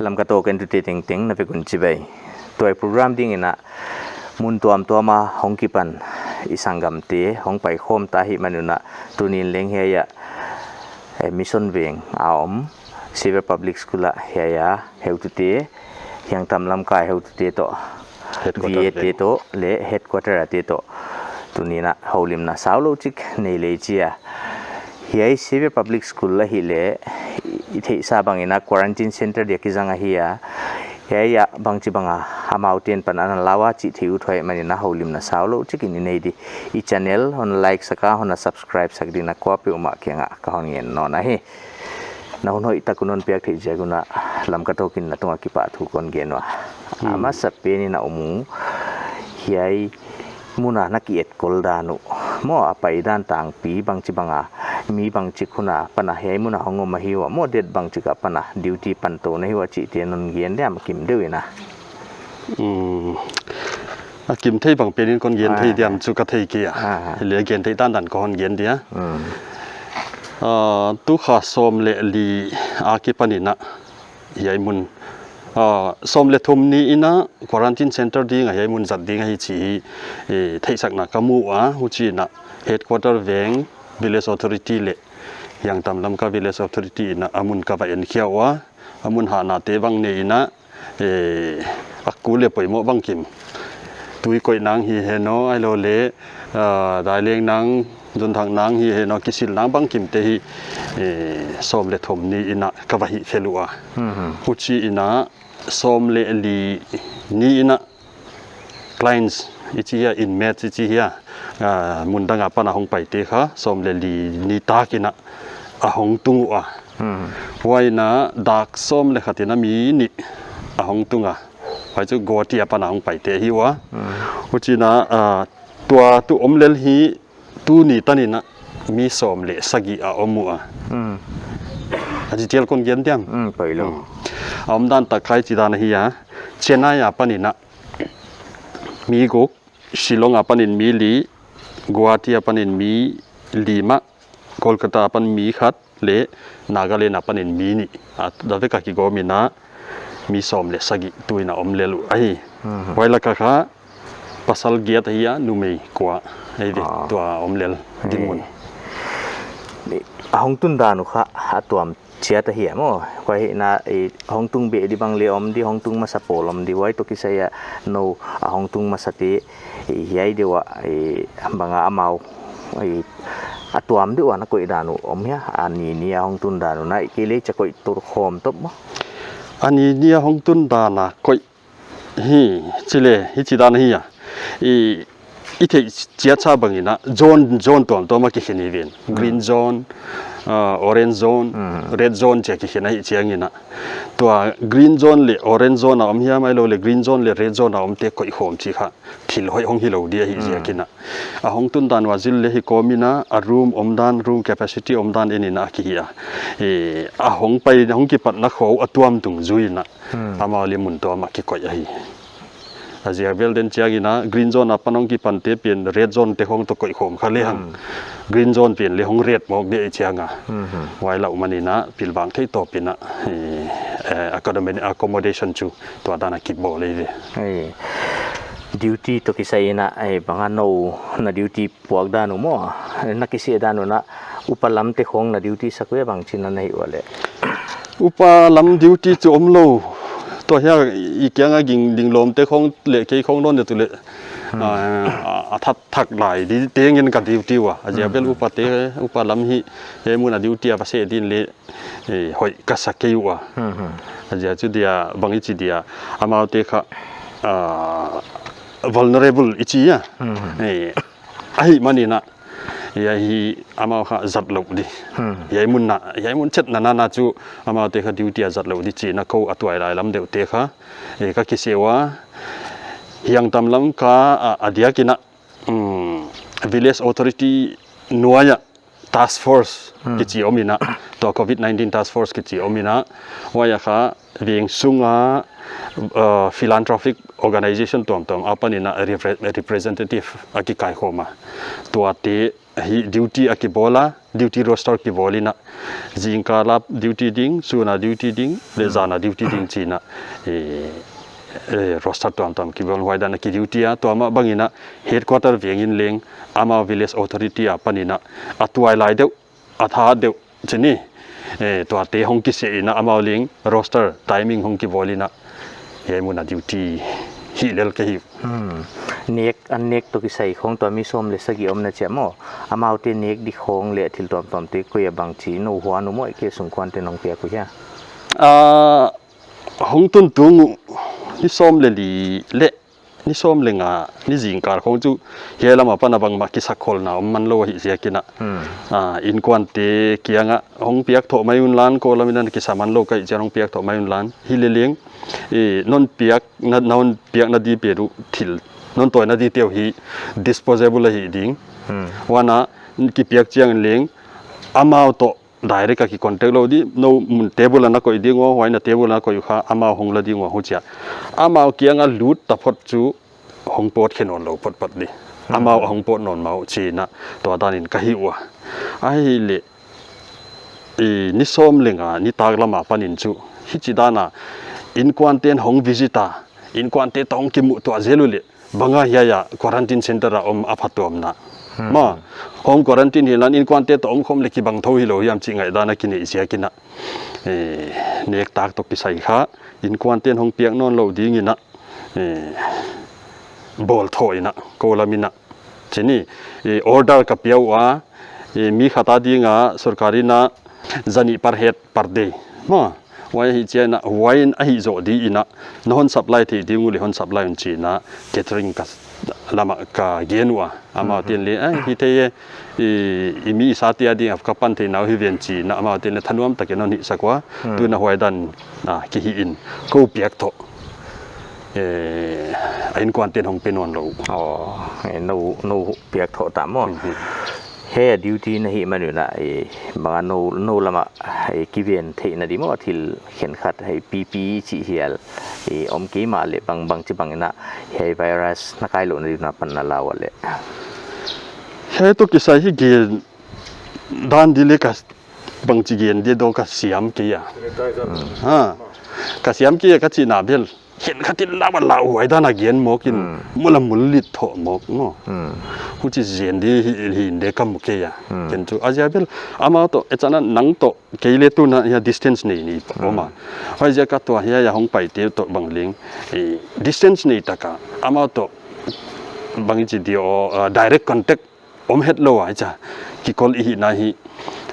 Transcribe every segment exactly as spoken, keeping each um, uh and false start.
Lamka Talk entute tengteng na vek un chibai. Tuai program ding in a mun tuamtuam a hong kipan i sanggamte hong paikhawm ta hi man un a, tuni'n leng hiai a, eh, Mission Veng a om Xavier Public School a hiai a heutute, Hiangtam Lamka heutute toh, Headquarter V A te veng toh leh headquarter a te toh tuni'n a houlimna saulou chik nei lei chi a. Hiai Xavier Public School ahihleh i theihsa bang in a quarantine center dia kizang ahi a. Hiai a bangchibang a amau ten pan ana lau a chih theih ut huai man in a houlimna saulou chik in i nei di. I channel hon like sak a, hon a subscribe sak ding in a kuapeuhmah kiang a ka hon ngen nawn ahi. Na hun hoihtak un hon piak theih ziak un a Lamka Talk in na tung a kipahthu kon gen ua. Hmm. A masapen in a om uh, hiai mun a na ki etkol dan uh maw, a paidan tangpi, bangchibang a mi bangchik hun a pan a hiai mun a hong om ahi ua maw, date bangchik a pan a duty pan tou na hi ua chihte non gen diam kim deuh in a. Hmm. A kim thei bang pen in kon gen thei Ah. diam chu ka thei kei a. Ah. Leh gen thei dandan kon gen dia. Hmm. Ah, tu kha sawm leh li a kipan in a hiai mun, ah, sawm leh thum ni in a quarantine center ding a hiai mun zat ding ahi chih, eh, theihsakna ka mu ua, huchi'n a headquarter veng, village authority leh Hiangtam Lamka village authority in a a mun ka va en khia ua, a mun hahnate bang nei in a, eh, a kul leh poimoh bangkim. Tui koih nang hi hen aw, ahihlouhleh, ah, daileng nang, zunthak nang hi hen aw, kisil nang bangkimte hi, eh, sawm leh thum ni in a ka va hih fel ua. Mhm. Huchi'n a sawm leh li ni in a clients i chi hia, inmates i chi hia, ah, mun dang a pan a hong paite kha sawm leh li nitak in a a hong tung ua. Hmm. Huai in a dak sawm leh khat in a mi nih a hong tung a. Huai chu Guwahati a pan a hong paite ahi ua. Hmm. Huchi'n a, ah, tua tu om lel hi tuni tan in a mi sawm leh sagih a om ua. Hmm. A detail kon gen diam? Hmm, pai lou. Hmm. A omdan tak kha hichidan ahi a. Chennai a pan in a mi guk, Shillong a pan in mi li, Guwahati a pan in mi li mah, Kolkata a pan mi khat, leh Nagaland a pan in mi nih. A, tua vek a kigawm in a mi sawm leh sagih tu in a om lel uh ahi. Mhm. Huai lak a kha pasal giat ahi a, numei kua ahi ve. Ah. Tua om lel dinmun. Eh, a hong tun dan uh kha a tuam chiat ahi a maw. Huai in a, eh, hong tung beh di bang leh om di, hong tung masa pawl om di, huai toh kisai a nou a hong tung masate, eh, hiai deuh a, eh, bang a amau, eh, a tuam deuh a na koih dan uh om hia, a ni ni a hong tun dan uh na, eh, kei leh cha koih tur khawm top maw. A ni ni a hong tun dan a koih hi, chi leh, hichidan ahi a. I, i theih chiat sa bang in a, zone, zone tuamtuam a kikhen hi ven. Hmm. Green zone, ah, orange zone, Hmm. red zone chia kikhen ahi chiang in a. Tua green zone leh orange zone a om hiam, ahihlouhleh green zone leh red zone a omte koih khawm chih kha thil hoih hong hilou di ahi Hmm. ziak in a. A hong tun dan ua zil leh hi kawm in a, a room omdan, room capacity omdan en in a kihi a. Eh, a hong pai, hong kipatna khawng a tuam dungzui in a. Hmm. Amau leh mun tuam a kikoih ahi. A ziak vel den chiang in a, green zone a pan hong kipante pen red zone te khawng toh koih khawm kha lehang. Hmm. Green zone pen leh hong red mawk di ahi chiang a. Hmm. Huai lou man in a, pilvang thei tawp in a, eh, eh, accommodation, accommodation chu tua dan a kibawl ahi ve. Eh, duty toh kisai in a, eh, bang a nou na duty puak dan uh maw, na kisih dan uh na, upa lamte khawng na duty sak uh hia, bangchin na hih ua leh? Upa lam duty chu omlou. Tua hiai i kiang a ging ding lawmte khawng leh kei khawng nawn deuh tu leh, Hmm. ah, a, a that thak lai di tengin ka duty ua. A ziak vel Hmm. upate, upa lam hi, hiai mun a duty a va seh ding leh, eh, hoih ka sa kei ua. Hmm, hmm. A ziak chu dia, bang i chi dia, amaute kha, ah, vulnerable i chi a. Hmm, hmm. Eh, ahihman in a, hiai hi amau kha zat lou di. Hmm. Hiai mun na, hiai mun chet na na na chu amaute kha duty a zat lou di chih na kou a tuailai lam deuhte kha. Eh, ka kisih ua, Hiangtam Lamka a, a diak in a, um, village authority nuai a, task force kichi om in a, tua covid nineteen task force kichi om in a, huai a kha veng sunga, uh, philanthropic organization tuamtuam apan in a repre-, representative a kikaikhawm a. Tuate hi duty a kibawl a, duty roster kibawl in a, zingkal a duty ding, sun a duty ding, leh zan a duty ding chi in a, eh, eh, roster tuamtuam kibawl, huai dan a ki duty a, tua mah bang in a headquarter veng in leng, amau village authority apan in a, a tuailai deuh, a tha deuh, chi ni, eh, tuate hong kiseh in a, amau leng roster timing hong kibawl in a, hiai mun a duty hih lel ka hi. Hmm. Nek, an nek toh kisai khong tua mi sawm leh sagih om na chi a maw. Amaute nek di khong leh thil tuamtuamte koi a bangchi nou huan uh maw, i ke sungkuan te'n hong piak uh hia? Ah, hong tun tung uh, ni sawm leh li leh ni sawm leh nga, ni zingkal khong chu hiai lam apan a bangmah kisakkholna om man lou ahih ziak in a. Hmm. Ah, innkuante kiang a hong piak thoh mai un lan, kou lam in a kisa man lou ka hih chiang hong piak thoh mai un lan. Hi leh leng, eh, non piak na, non piakna di pen uh thil, non tawina dite uh hi disposable ahi ding. Hmm. Huan a kipiak chiang in leng, amau toh direct a ki contact lou di, nou mun table a na koih ding uh, huai na table a na koih uh kha, amau hong la ding uh, huchia. Amau kiang a lut ta phot chu hong pawt khe nawn lou photphot di. Amau hong pawt nawn mah uh chi in a, tua dan in ka hi ua. Ahihleh, i, ni sawm leh nga, nitaklam apan in chu, hichi dan a, innkuante'n hong visit a, innkuante toh hong kimuhtuah zel uleh, bang a hiai a quarantine center a om a phatuamna. Hmm. Maw, home quarantine hi lan innkuante toh omkhawm leh kibang thou hilou hiam chih ngaihdan a kineih ziak in a. Eh, nektak toh kisai kha, innkuante'n hong piak nawn lou ding in a, eh, bawl thoh in a, kou lam in a. Chi ni, eh, order ka pia ua, eh, mi khat a ding a, sorkar in a, zanih per head per day. Maw, huai ahih chiang in a, huai in ahih zoh di in a, na hon supply thei ding uleh hon supply un chi in a, catering ka lam a ka gen ua. Amau te'n leng, eh, hi thei e, i, i mi i sate a ding a ka pan theihna uh hi ven chi in a, amau te'n leng thanuam tak in hon hihsak ua. Hmm. Tuin a huai dan a, ki hih in, kou piak thoh. Eh, a innkuante'n hong pe nawn lou. Oh, eh, nou, nou piak thoh ta maw. Hmm, hmm. Hiai a duty na hih man un a, eh, bang a nou, nou lam a, eh, kiven theihna di maw, thil khenkhat, eh, P P E chih hial, eh, om kei mahleh bang, bangchi bang in a, hiai virus na kai louhna di na pan na la ua leh. Hiai toh kisai hi gen dan di leh ka bangchi gen di dou ka siam kei a. Hmm. Ha. Ka siam kei a ka chihna bel, khenkhat in la ua la ua huai dan a gen mawk in, hmm, mul a mullit thoh mawk maw. Hmm. Huchi zen di hi, hi in de ka mu kei a. Hmm. Ken chu, a ziak bel, amau toh, e chan a nang toh, kei leh tun a hiai distance nei ni, hmm, om a. Huaiziak a tua hiai a hong paite toh bang leng, eh, distance nei tak a, amau toh, bang i chi di aw, ah, direct contact om het lou a, i cha. Kikol i hihna hi.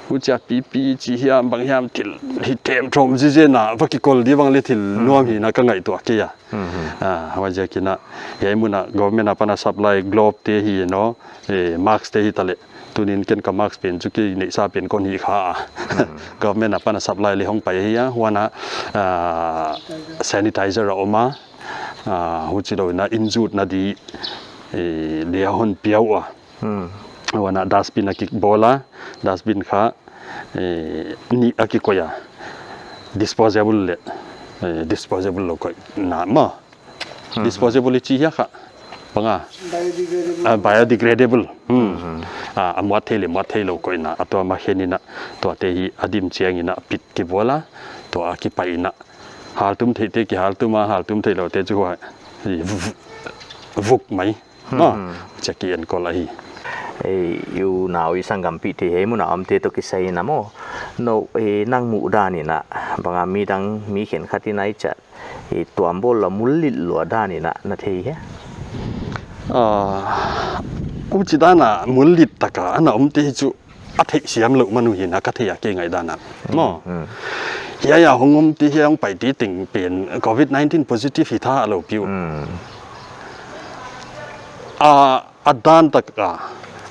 Huchia P P E chi hiam, bang hiam thil, hi tem thawm zizen a, va kikol di bang leh thil, hmm, nuam hi in a ka ngaihtuah kei a. Hmm, hmm. Ah, huaiziak in a, hiai mun a government apan a supply glove te hi nou, eh, mask te hi ta leh. Tuni'n ken ka mask pen chu kei neihsa pen kon hih kha a. Hmm. Government apan a supply leh hong pai hi a, huan a, ah, sanitizer a om a, ah, huchi lou in a inzutna di, eh, leh hon pia ua. Hmm. Huan a dustbin a kibawl a, dustbin kha, eh, nih a kikoih a. Disposable leh, eh, disposable lou koihna maw. Hmm. Disposable i chi hia kha. Bang a. Biodegradable. Ah, biodegradable. Hmm. Hmm. Ah, a muat thei leh muat theilou koihna. A tua mah khen in a. Tuate hi a dim chiang in a pit kibawl a. Tua a kipai in a. Haltum theite kihal tum a, haltum theilou te chu huai. Hi, v-, v-, vuk mai. Hmm. Maw, chia ki enkol ahi. Eh, i unau i sanggampihte hiai mun a omte toh kisai in a maw. Nou, eh, nang muhdan in a, bang a midang mi khenkhat in a i cha, eh, tuam bawl lou a mullit lua dan in a, na thei hia? Ah, huchi dan a mullit tak a, ana omte chu a theihsiam lou man uh hi in a ka thei a kei ngaihdan a. Maw. Hmm. Hiai a hong omte hiai hong paite teng pen covid nineteen positive hi tha a lou pi uh. Hmm. A, a dan tak a.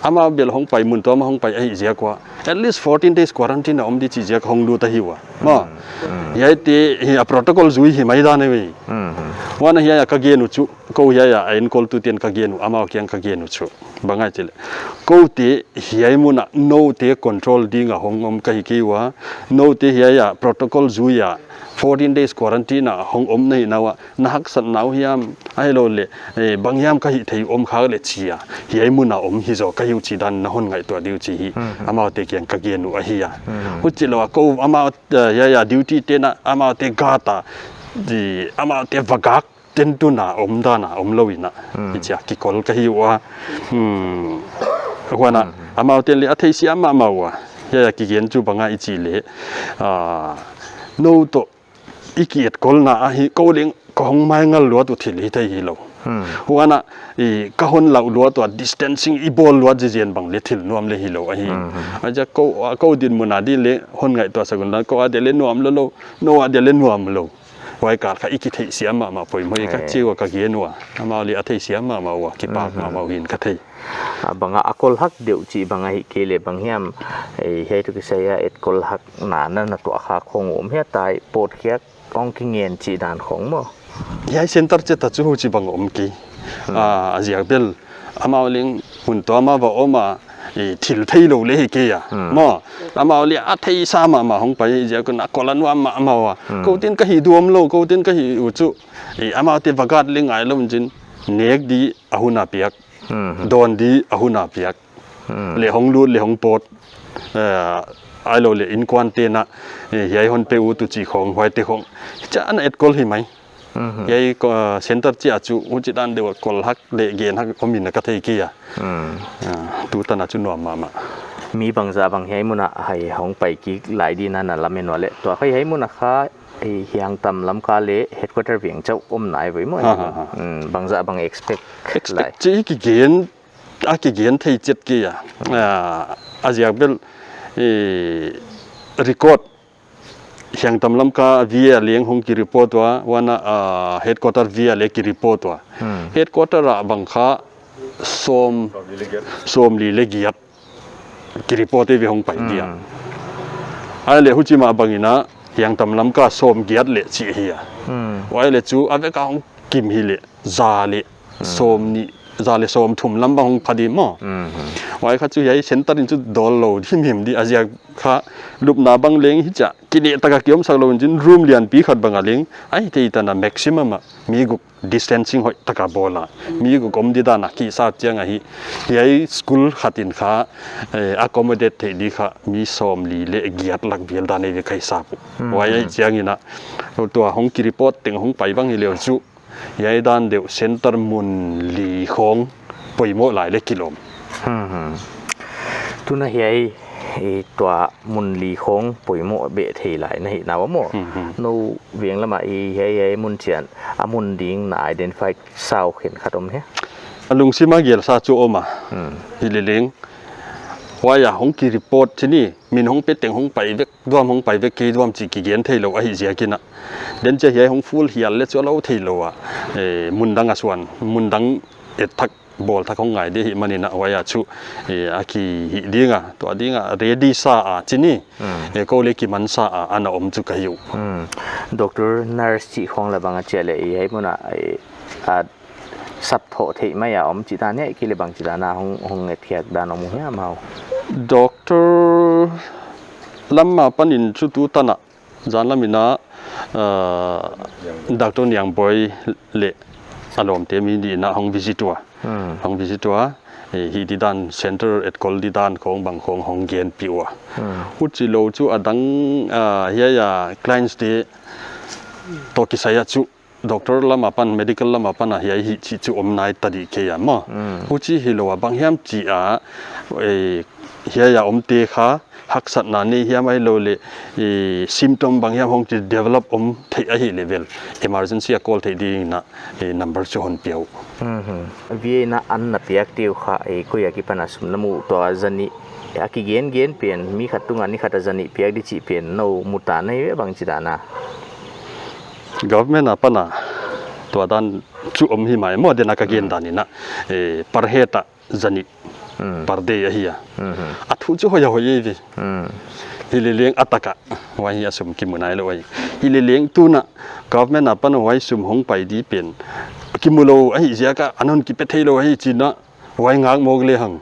Amau bel hong pai mun tuam a hong pai ahih ziak ua. At least fourteen days quarantine a om di chih ziak hong lut ahi ua. Maw. Hmm. Hmm. Hiaite hi a protocol zui hi mai dan e. Hmm, hmm. Huan a hiai a ka gen uh chu. Kou hiai a, a enkoltute'n ka gen uh, amau kiang ka gen uh chu. Bang ahia chih leh, koute hiai mun ah noute control ding a hong om ka hi kei ua, noute hiai a protocol zui a fourteen days quarantine a hong om na hihna uah, na haksatna uh hiam, ahilouleh, eh, bang hiam ka hih theih om khak leh chi a, hiai mun a om hi zaw ka hi uh chih dan na hon ngaihtuah di uh chih hi, amaute kiang ka gen uh ahi a. Huchilou a kou amau, eh, hiai a duty te'n a, amaute guard a, di, amaute va guard ten tun a om dan a om lou in a, hichia kikol ka hi ua. Hmm. Huan a, amaute'n leng a theisiam mahmah ua. Hiai a kigen chu bang ahia i chih leh, ah, nou toh i ki-etkolna ahi, kou leng ka hong mai ngal luat uh thil hi thei hilou. Huan a, i ka hon lau luat ua, distancing i bawl luat zizen bang leng thil nuam leng hilou ahi. Aja kou, kou dinmun a di leng hon ngaihtuah sak un la, kou a di leng nuam lou lou, nou a di leng nuam lou. Huai kal kha i kitheihsiam mahmah poimoh i ka chi ua ka gen ua. Amau leng a theisiam mahmah ua, kipak mahmah uh hi'n ka thei. A bang a, a kol hak deuh chih bang ahih kei leh bang hiam, eh, hiai toh kisai a etkol hakna na, na tuah khak khong om hia, tai pawtkhiak hong kingen chih dan khong maw? Hiai center chiat a chu huchibang om kei. A, a ziak bel, amau leng mun tuam a va om a, i thil theilou leng hi kei a. Maw, amau leng a theisa mahmah hong pai ziak un a kol a nuam mahmah ua. Kou te'n ka hih duam lou, kou te'n ka hih uh chu, i amaute va guard leng ngai lou in chin, nek di a hun a piak, dawn di a hun a piak. Leh hong lut, leh hong pawt. Eh, ahilouleh innkuan te'n a, eh, hiai hon pe ut uh chih khong, huaite khong. Hichia ana etkol hi mai. Hiai ko, ah, center chiat a chu, huchi dan deuh a kol hak leh gen hak om in a ka thei kei a. Ah, tu tan a chu nuam mahmah. Mi bangzah bang hiai mun a hai hong pai kik lai di na na lamen ua leh. Tua khai hiai mun a kha, eh, Hiangtam Lamka leh headquarter Viengchau om nai voi maw. Ha, ha, ha. Hmm, bangzah bang expect lai. Expect chih kigen, a kigen thei chiat kei a. Ah, a ziak bel, eh, record Hiangtam Lamka V A leng hong ki report ua, huan a, ah, headquarter V A leng ki report ua. Hmm. Headquarter a bang kha sawm, sawmli leh giat ki report ei ve hong pai dia. Hmm. Ahihleh huchi mah bang in a Hiangtam Lamka sawmgiat leh chih hi a. Hmm. Huai leh chu a vek a hong kim hileh za leh sawmnih, za leh sawmthum lam bang hong pha di maw. Hmm. Huai kha chu hiai center in chu dawl lou himhim di a ziak kha lupna bang leng hichia. Kineh tak a ki om sak lou in chin room lianpi khat bang a leng. Ahihthei tan a maximum a mi guk distancing hoih tak a bawl a. Mi guk om di dan a kisat chiang ahi. Hiai school khat in kha, eh, accommodate theih di kha mi sawmli leh giat lak vel dan ei ve ka hisap uh. Hmm. Huai ahih chiang in a. Tua hong ki report teng hong pai bang hi leh chu. Hiai dan deuh center mun li khong poimoh lai leh kilawm. Hmm, hmm. Tun a hiai, eh, tua mun li khong poimoh beh thei lai na hihna ua maw. Hmm, hmm. Nou veng lam a hiai, hiai mun chiat a mun ding na identify sa uh khenkhat om hia? A lungsim a gelsa chu om a. Hmm. Hileleng. Huai a hong ki report chih ni, min hong pe teng hong pai vek, duam hong pai vek, kei duam chih kigen theilou ahih ziak in a. Den chiah hiai hong full hial leh chu a lou theilou a. Eh, mun dang a suan, mun dang et thak, bawl thak hong ngai di ahihman in a huai a chu, eh, a ki hih ding a, tua ding a, ready sa a chih ni, hmm, eh, kou leng kiman sa a, ana om chu ka hi uh. Hmm. Doctor, nurse chih khong leh bang a chiah leh, eh, hiai mun a, eh, a sap thoh theih mai a om chih dan hia, ahihkeileh bangchi dan a hong, hong etkhiak dan om uh hia amau? Doctor lam apan in chu tu tan a, zan lam in a, uh, Doctor Niangboi leh a lawmte mi nih in a hong visit ua. Hmm. Hong visit ua, eh, hih di dan center etkol di dan khong bang khong hong genpih ua. Hmm. Huchilou chu a dang, uh, hiai a clients te toh kisai a chu doctor lam apan, medical lam apan a hiai hi chih chu om nai ta di kei a maw. Mm. Huchi hilou a bang hiam chih a, eh, hiai a omte kha haksatna nei hiam ahilouleh, eh, symptom bang hiam hong chi develop om theih ahih leh emergency a call theih ding in a, eh, number chu hon pia uh. Mhm. V A in a an na piak te uh kha, eh, koi akipan a sum na mu tua zanih, a kigen gen pen, mi khat tung a ni khat a zanih piak di chih pen, nou mu ta na hi ve bangchi dan a? Government apan a, tua dan chu om hi mai maw, den a ka gen dan in a, eh, per head a zanih, mm, per day ahi a. Mhm. A thu chu hoih a hoih ei ve. Mm. Hileleng a tak a, huai hi a sum kimu nailou ahi. Hileleng tun a, government apan huai sum hong pai di pen. Kimu lou ahih ziak a, an hon kipe theilou ahih chi'n a, Huai ngak mawk lehang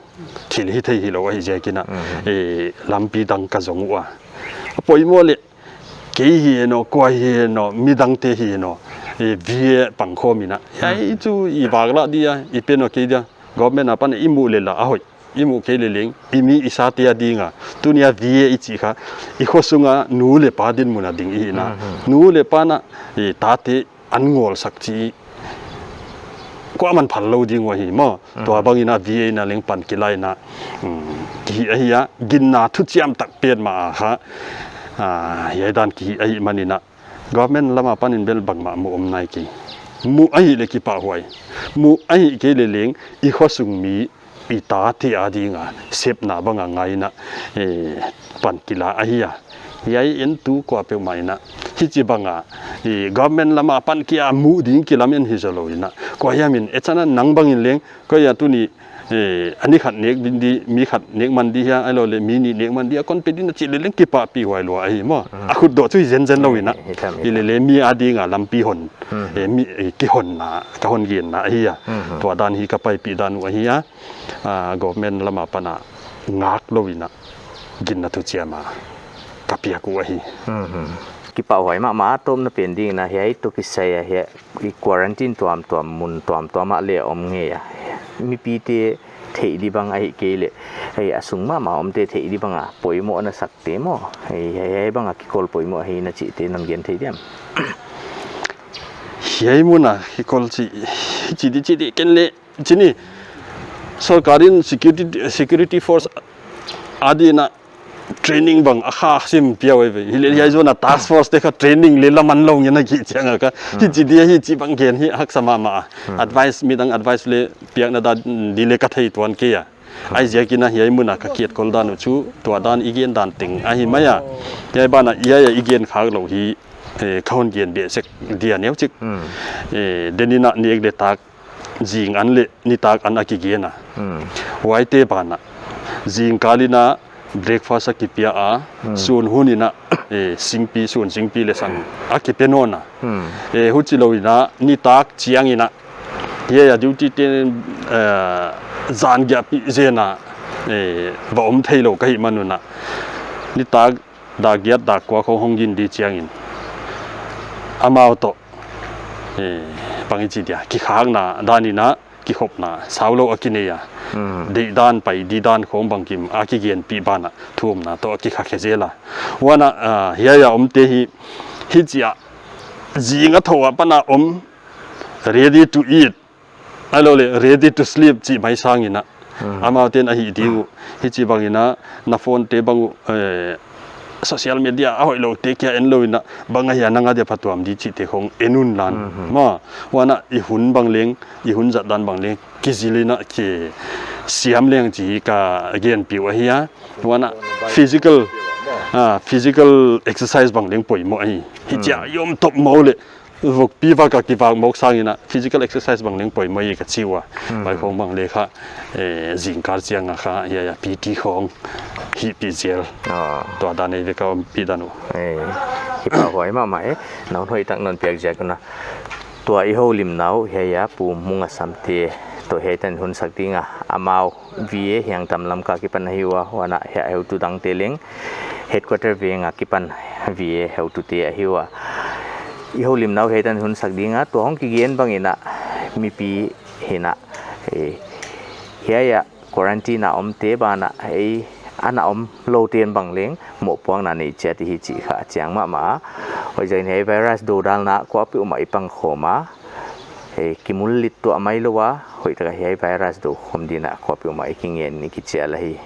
thil hithei hilou ahih ziakin a, eh, lampi dang ka zong ua. A poimoh leh kei hi naw, kua hi naw, midangte hi naw, eh, V A pangkhawm in a. Hiai chu i vak lah dia, i pe nawn kei dia. Government apan i muh leh lah a hoih. I muh kei leh leng, i mi i sate a ding a. Tuni a V A i chih kha, i khosung a nu leh pa dinmun a ding i hihna. Nu leh pa'n a, eh, tate an ngawlsak chih kuaman phal lou ding uh ahi maw. Tua bangin a V A in a leng pan kila in a, um, kihih ahi a, ginna thuchiam tak petmah a kha, ah, hiai dan kihih ahihmanin a, government lam apanin bel bangmah muh om nai kei. Muh ahih leh kipahhuai. Muh ahih kei leh leng, i khosung mi, i tate a ding a sepna bang a ngai in a, eh, pan kila ahi a. Hiai en tu kuapeuhmah in a, hichibang a, eh, government lam apan kia muh ding kilamen hi zaw lou in a. Kua hiam in, e chan a nang bangin leng, koi a tuni, eh, a ni khat nek din di, mi khat nek man di hia, ahilou leh mi nih nek man di a kon pe din a chih leh leng kipahpih huai lua ahi maw. A khut doh chu hi zenzen lou in a. Hi leh leh mi a ding a lampi hon, eh, mi, eh, kihonna, ka hon genna ahi a. Tua dan hi ka paipih dan uh ahi a. Ah, government lam apan a ngak lou in a, ginna thuchiam a ka piak uh ahi. Kipahhuai mahmah, a tawpna pen dingin a hiai toh kisai a hiai i quarantine tuamtuam mun tuamtuam ah leh om ngei a. Mipite theih di bang ahih kei leh, hei a sung mahmah omte theih di bang a poimoh na sakte maw. Hei, hei, hiai bang a kikol poimoh hi na chihte non gen thei diam? Hiai mun a kikol chih, chih di, chih di ken leh chih ni, sorkar in security, security force a ding in a training bang a kha sim piau ei ve. Hi leh hiai zong a task force te kha training leh lam a lou ngen a ki chiang a kha. Hichi dia hichibang gen hi haksa mahmah a. Advice, midang advice leh piakna dan di leh ka thei tuan kei a. Ahih ziakin a hiai mun a ka kiat kol dan uh chu tua dan i gen dan teng ahi mai a. Hiai ban a hiai a i gen khak lou hi, eh, ka hon gen beh sek dia neu chik. Eh, den in a nek leh tak zing an leh nitak an a kigen a. Huaite ban a zingkal in a breakfast a kipia a, sun hun in a, eh, singpi, sun singpi leh sang a kipe nawn a. Eh, huchi lou in a nitak chiang in a, hiai a duty te, eh, zan giahpih zen a, eh, va om theilou ka hihman un a, nitak dak giat dak kua khong hong gin di chiangin amau toh, eh, bang i chi dia, kikhakna dan in a, kikhopna saulou a kinei a. Deihdan, pai didan khong bangkim a kigenpih ban a, thumna toh a kikha khe zel a. Huan a, ah, hiai a omte hi, hichi a zing a thou apan a om, ready to eat, ahilou leh ready to sleep chih mai sang in a. Amau ten a hih di uh. Hichibang in a, na phone te bang uh, eh, social media a hoihlou te kia en lou in a, bang ahia nang a dia phatuam di chihte khong en un lan. Maw, huan a i hun bang leng, i hun zat dan bang leng, kizil in a kisiam leng chih ka genpih uh ahi a. Huan a physical, ah, physical exercise bang leng poimoh ahi. Hichi a i om top mou leh, vokpi vak a kivak mawk sang in a physical exercise bang leng poimoh ahi ka chi ua. Huai khong bang leh kha, eh, zingkal chiang a kha, hiai a P T khong hihpih zel. Tua dan ei ve ka ompih dan uh. Eh, kipahhuai mahmah e. Na hun hoihtak non piak ziak un a. Tua i houlimna uh hiai a Pu Mungasam te toh hiai tan hun sak ding a, amau V A Hiangtam Lamka akipan ahi ua, huan a hiai heutu dangte leng headquarter veng akipan V A heutute ahi ua. I houlimna uh hiai tan hun sak ding a, tua hong kigen bang in a mipi hi in a, eh, hiai a quarantine a omte ban a, eh, ana omlou ten bang leng mohpuakna nei chiat i hi chih kha a chiang mahmah a. Huaiziakin hiai virus dodalna kuapeuhmah i pangkhawm a, eh, kimullit tuah mai lou a, hoihtak a hiai virus dokhawm ding in a kuapeuhmah i kingen i kichial ahi.